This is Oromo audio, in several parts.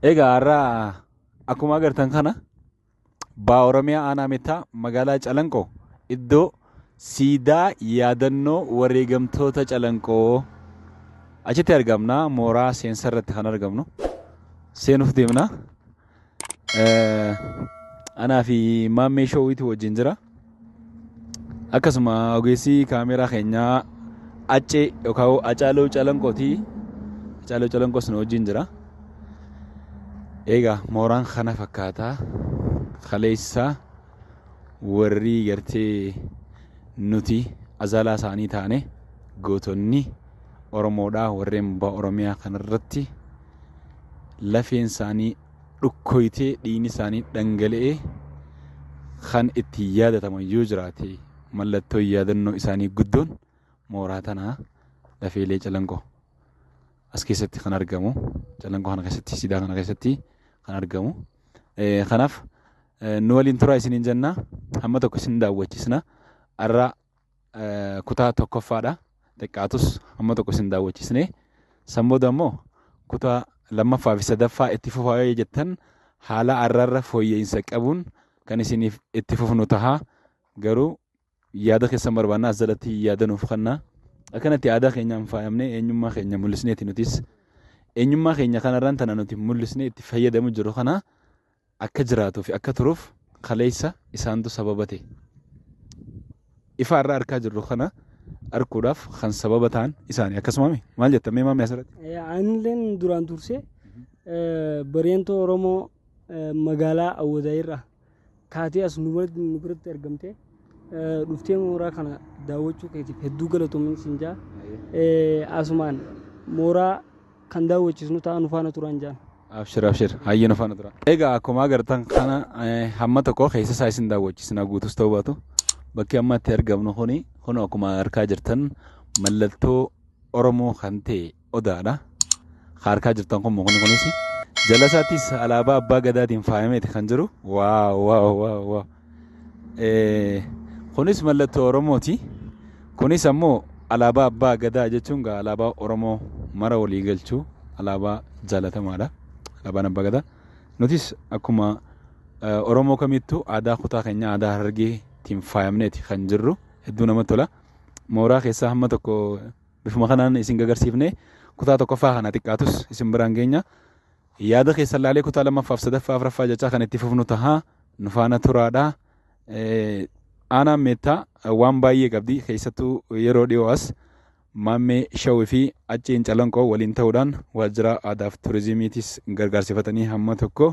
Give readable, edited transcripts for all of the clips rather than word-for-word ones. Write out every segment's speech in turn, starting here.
Egaa har'a akkuma agartan kana Baha Oromiyaa Aanaa Mettaa magaalaa Calanqoo iddoo siidaa yaadannoo wareegamtoota Calanqoo achitti argamna. Mooraa seensa irratti kan argamnu seenuuf deemna. Anaa fi Maammee Shoowiitu wajjin jira. Akkasuma ogeessi kaameeraa keenyaa Accee yookaan Acaaluu Calanqooti. Acaaluu Calanqoos nu wajjin jira. Egaa mooraan kana fakkaata. Kaleessa warri gartee nuti azalaa isaanii taane gootonni Oromoodhaa warreen baha Oromiyaa kanarratti lafeen isaanii dhukkoytee dhiigni isaanii dhangala'ee kan ittiin yaadataman yoo jiraate mallattoo yaadannoo isaanii guddoon mooraa tanaa lafeelee Calanqoo as keessatti kan argamu Calanqoo kana keessatti siidaa kana keessatti kan argamu. Kanaaf nu waliin turaa isiniin jenna hamma tokko isin daawwachisna har'a kutaa tokkoffaadha xiqqaatus hamma tokko isin daawwachisne san booda immoo kutaa lammaffaa fi sadaffaa itti fufaa yoo jettan haala har'arra fooyya'insa qabuun kan isiniif itti fufnu taha garuu yaada keessan barbaanna as jalatti yaada nuuf kennaa akkanatti aadaa keenyaan faayamnee eenyummaa keenya mul'isneeti nutis eenyummaa keenya kanarraan tana nuti mul'isnee itti fayyadamu jiru kana akka jiraatuu fi akka turuuf kaleessa isaantu sababa ta'e. Ifa har'a arkaa jirru kana arkuudhaaf kan sababa ta'an isaani. Akkasuma mi? Maal jettan mee maammee asirratti? Anilleen duraan dursee bareentoo Oromoo magaalaa Awwadaay irraa kaatee as nu biratti argamtee dhuftee mooraa kana daawwachuu keetiif hedduu galatoomi siin jaa. Asumaan mooraa kan daawwachiisnu ta'a nu faana turaan jaan. Abshir abshir hayyee nu faana tura. Egaa akkuma agartan kana hamma tokko keessa isaa isin daawwachiisna guutus ta'uu baatu bakki amma itti argamnu kuni kun akkuma arkaa jirtan mallattoo Oromoo kan ta'e odaadha. Kan arkaa jirtan kun mukni kunis jala isaattis alaabaa abbaa gadaatiin faayameeti kan jiru. Waaw waaw waaw waaw. Kunis mallattoo Oromooti. Kunis ammoo alaabaa abbaa gadaa jechuun gaa alaabaa Oromoo mara walii galchuu alaabaa jaalatamaadha. Alaabaan abbaa gadaa. Nutis akkuma Oromoo kamittuu aadaa kutaa keenyaa aadaa Harargeetiin faayamneeti kan jirru. Hedduu namatti tola. Mooraa keessaa hamma tokko bifuma kanaan isin gagarsiifne kutaa tokkoffaa kana xiqqaatus isin biraan geenya. Yaada keessan laalee kutaa lammaffaaf sadaffaa afraffaa jechaa kan itti fufnu taha. Nu faana turaadha. Aanaan Meettaa waan baay'ee qabdi. Keessattuu yeroo dhiyoo as Maammee Shawii fi Acceen Calanqoo waliin ta'uudhaan waajjira aadaaf turizimiitis gargaarsifatanii hamma tokko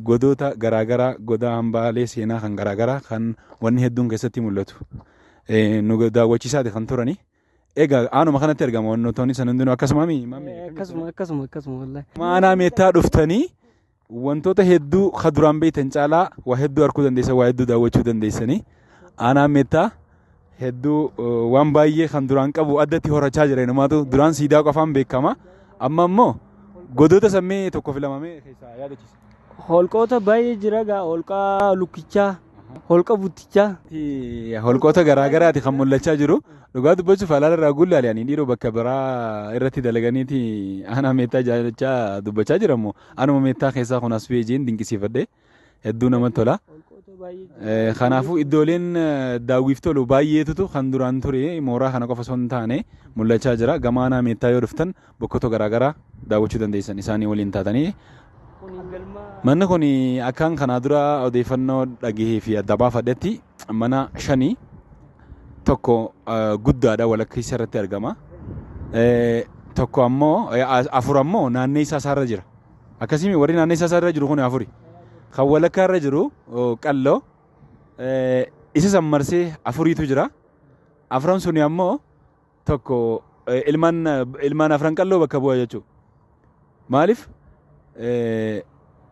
godoota garaagaraa godaa hambaalee seenaa kan garaagaraa kan wanni hedduun keessatti mul'atu nu daawwachiisaati kan turani. Egaa aanuma kanatti argama wantoonni san hundinuu akkasuma mi? Akkasuma akkasuma akkasuma wallahi. Aanaa Meettaa dhuftanii Wantoota hedduu ka duraan beektan caalaa waa hedduu arguu dandeessan, waa hedduu daawwachuu dandeessanii. Aanaan Meettaa hedduu waan baay'ee kan duraan qabu addatti horachaa jira inumaatu duraan siidaa qofaan beekama. Amma immoo godoota sammee tokko filamamee keessaa yaadachiisa. Holqoota baay'ee jira gaa holqa lukkichaa, holqa buttichaa. Holqoota garaa garaati kan mul'achaa jiru. Dhugaa dubbachuuf alaala irraa gullaale ani dhiiroo bakka biraa irratti dalaganiiti aanaa Meettaa jaalachaa dubbachaa jiramoo Anuma meettaa keessaa kun as jeen dinqisiifadhe. Hedduu namatti tola. Kanaafuu iddooleen daawwiif tolu baay'eetutu kan duraan ture mooraa kana qofa osoo hin taane mul'achaa jira. Gama aanaa meettaa yoo dhuftan bakkoota garaagaraa daawwachuu dandeessan isaanii waliin taatanii. Manni kun akkaan kanaa dura odeeffannoo dhagahee fi adda baafadhetti mana shanii tokko guddaadha walakkeessa irratti argama. Tokko ammoo afur ammoo naanneessaa isaarra jira. Akkasii warri naanneessaa isaarra jiru kun afuri. Kan walakkaa irra jiru qalloo isa san marsee afuriitu jira. Afran suni ammoo tokko ilmaan ilmaan afran qalloo bakka bu'a jechuudha. Maaliif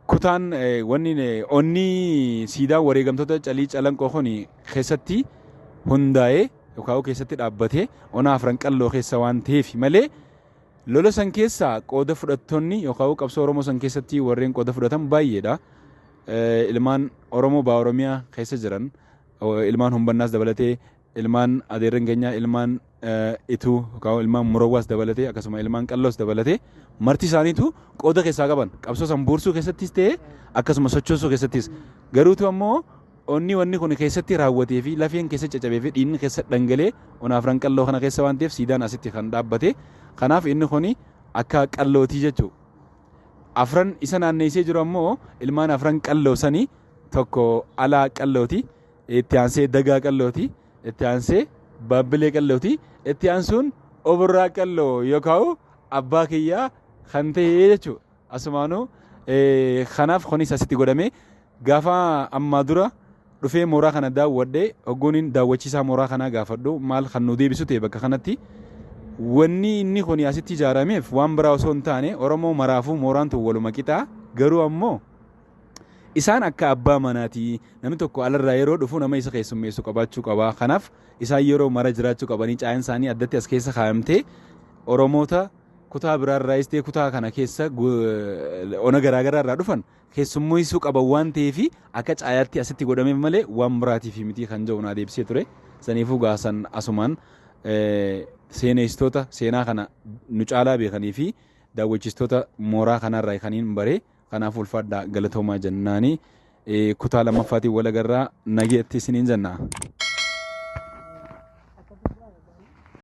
kutaan wanni onni siidaan wareegamtoota calii calanqoo kun keessatti hundaa'ee yookaan keessatti dhaabbatee ona afran qalloo keessa waan ta'eef malee lola san keessa qooda fudhattoonni yookaan qabsoo Oromoo san keessatti warreen qooda fudhatan baay'eedha. Ilmaan Oromoo baha Oromiyaa keessa jiran ilmaan humbannaas dabalatee Ilmaan adeerran keenyaa, ilmaan Ituu yookaan ilmaan Murawwaas dabalatee, akkasuma ilmaan Qalloos dabalatee, marti isaaniitu qooda keessaa qaban, qabsoo san buursuu keessattis ta'e akkasuma sochoosuu keessattis. Garuutu ammoo onni wanni kun keessatti raawwatee fi lafeen keessa caccabee fi dhiigni keessa dhangalee ona Afran Qalloo kana keessa waan ta'eef siidaan asitti kan dhaabbate. Kanaaf inni kun akka qallootii jechuudha. Afran isa naanneessee jiru ammoo ilmaan Afran Qalloo sanii, tokko Alaa Qallooti, itti aansee Dagaa Qallooti, itti aansee Baabbilee Qallooti, itti aansuun Oborraa Qalloo yookaan abbaa kiyyaa kan ta'e jechuudha. Asumaanuu kanaaf kunis asitti godhame. Gaafa ammaa dura dhufee mooraa kana daawwadhee, hogguuniin daawwachiisaa mooraa kanaa gaafadhu, maal kan nu deebisu ta'e, bakka kanatti wanni inni kun asitti ijaarameef waan biraa osoo hin taane Oromoo maraafuu mooraan tun waluma qixaa, garuu ammoo isaan akka abbaa manaati, namni tokko alarraa yeroo dhufu nama isa keessummeessu qabaachuu qaba, kanaaf isaan yeroo mara jiraachuu qabanii caayaan isaanii addatti as keessa kaayamtee Oromoota kutaa biraarraayis ta'e kutaa kana keessa ona garaagaraa irraa dhufan keessummeessuu qaban waan ta'eef akka caayaatti asitti godhameef malee waan biraatiif miti kan jedhu naa deebisee ture. Saniifuu gaasan asumaan seeneessitoota seenaa kana nu caalaa beekanii fi daawwachiistota mooraa kanarraa kaniin baree, kanaaf ulfaadhaa, galatoomaa jennaanii, kutaa lammaffaatiin wal agarraa, nageetti isiniin jenna.